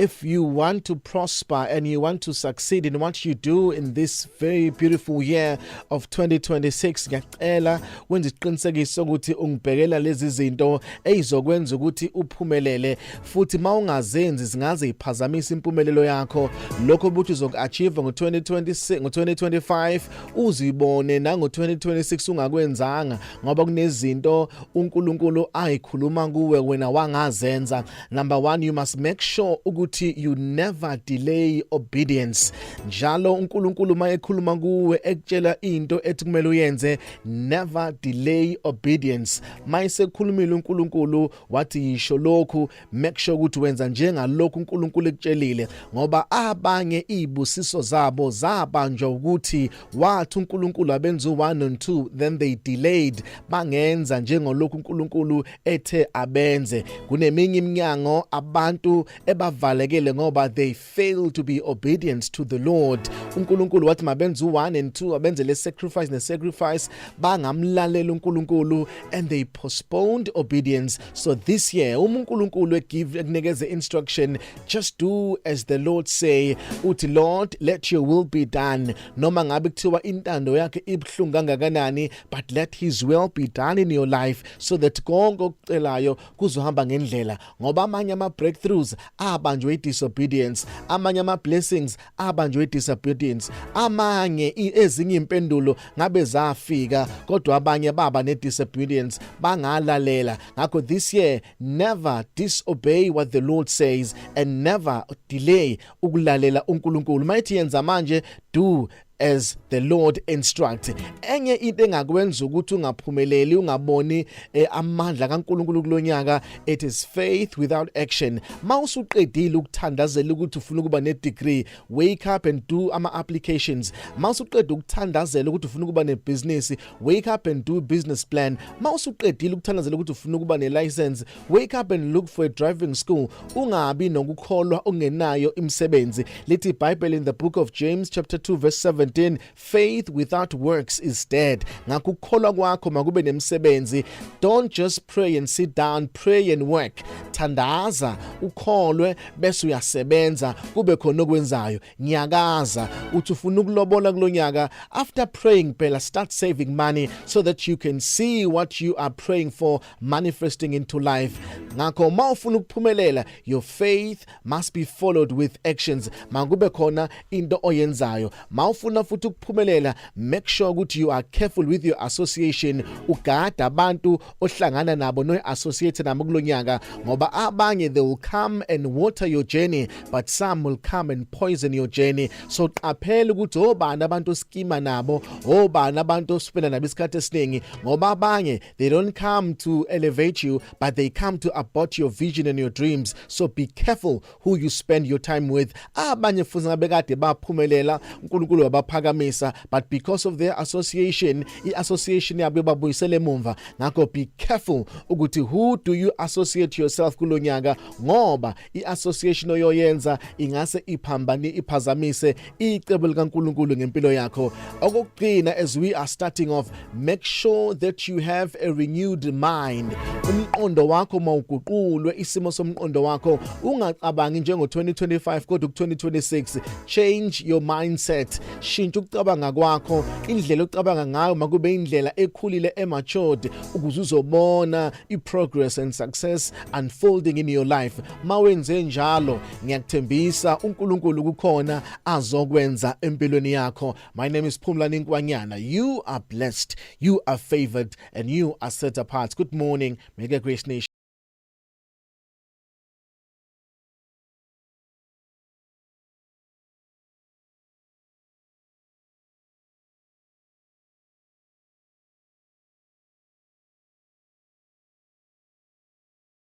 If you want to prosper and you want to succeed in what you do in this very beautiful year of 2026, ngiyacela wenze isiqinisekiso ukuthi ungibhekela lezi zinto ezizokwenza ukuthi uphumelele, futhi mawungazenzi zingaze iphazamisa impumelelo yakho, lokho ukuthi uzoku-achieve ngo-2026, ngo-2025, uzibone nango-2026 ungakwenzanga, ngoba kunezinto uNkulunkulu ayikhuluma kuwe wena wangazenza. Number 1, you must make sure ukuthi you never delay obedience. Njalo uNkulunkulu mayekhuluma kuwe ekutshela into ethi kumele uyenze, never delay obedience. Mayisekhulumile uNkulunkulu wathi yisho lokhu, make sure ukuthi wenza njengalokhu uNkulunkulu ekutshelile, ngoba abanye izibusiso zabo zabanjwa ukuthi wathi uNkulunkulu abenza u1 and 2, then they delayed, bangenza njengolokhu uNkulunkulu ethe abenze. Kuneminye iminyango abantu ebavalekele ngoba they fail to be obedient to the Lord. uNkulunkulu wathi mabenze u1 and 2, abenze le sacrifice ne sacrifice, bangamlalela uNkulunkulu and they postponed obedience. So this year, uma uNkulunkulu egive, ekunikeze instruction, just do as the Lord say. Uthi, "Lord, let your will be done," noma ngabe kuthiwa intando yakhe ibhlungu kangakanani, but let his will be done in your life so that konke okucelayo kuzohamba ngendlela, ngoba amanye ama breakthroughs abanjwe disobedience, amanye ama blessings abanjwe disobedience, amanye ezinye impendulo ngabe zafika kodwa abanye baba ne disobedience, bangalalela. Ngakho this year, never disobey what the Lord says and never delay ukulalela uNkulunkulu. Mayithi yenza manje, do as the Lord instruct. Enye into engakwenza ukuthi ungaphumeleli, ungaboni amandla kaNkulunkulu kulonyaka, it is faith without action. Mawusuqedile ukuthandazela ukuthi ufuna ukuba ne degree, wake up and do ama applications. Mawusuqeda ukuthandazela ukuthi ufuna ukuba ne business, wake up and do business plan. Mawusuqedile ukuthandazela ukuthi ufuna ukuba ne license, wake up and look for a driving school. Ungabi nokukholwa ongenayo imisebenzi. Lithi iBhayibheli in the book of James chapter 2 verse 17, "Faith without works is dead." Ngakho ukukholwa kwakho makube nemisebenzi. Don't just pray and sit down, pray and work. Thandaza, ukholwe, bese uyasebenza, kube khona okwenzayo. Nyakaza. Uthi ufuna ukulobola kulonyaka, after praying phela, start saving money so that you can see what you are praying for manifesting into life. Ngakho mawufuna ukuphumelela, your faith must be followed with actions. Makube khona into oyenzayo. Mawufuna futhi ukuphumelela, make sure ukuthi you are careful with your association. Ugada abantu ohlangana nabo no associate nabo kulonyaka, ngoba abanye they will come and water your journey, but some will come and poison your journey. So qaphela ukuthi obani abantu oskima nabo, obani abantu ospenda nabo isikhathi esiningi, ngoba abanye they don't come to elevate you, but they come to abort your vision and your dreams. So be careful who you spend your time with. Abanye futhi ngabe kade baphumelela, uNkulunkulu wabaphakamisa, but because of their association, i-association yabo babuyisele emumva. Ngakho be careful ukuthi who do you associate yourself kulonyaka, ngoba i-association oyoyenza ingase iphambane, iphazamise icebo likaNkulunkulu ngempilo yakho. Okugcina, as we are starting off, make sure that you have a renewed mind. Umqondo wakho mawuguqulwe, isimo somqondo wakho. Ungacabangi njengo 2025 kodwa ku 2026. Change your mindset. Shintsha ukucabanga kwakho. Indlela ocabanga ngayo makube indlela ekhulile, ematured, ukuze uzobona iprogress and success unfolding in your life. Mawenze njalo, ngiyakuthembisa uNkulunkulu kukhona azokwenza empilweni yakho. My name is Phumlani Nkwanyana. You are blessed, you are favored and you are set apart. Good morning. Mega Grace Nation.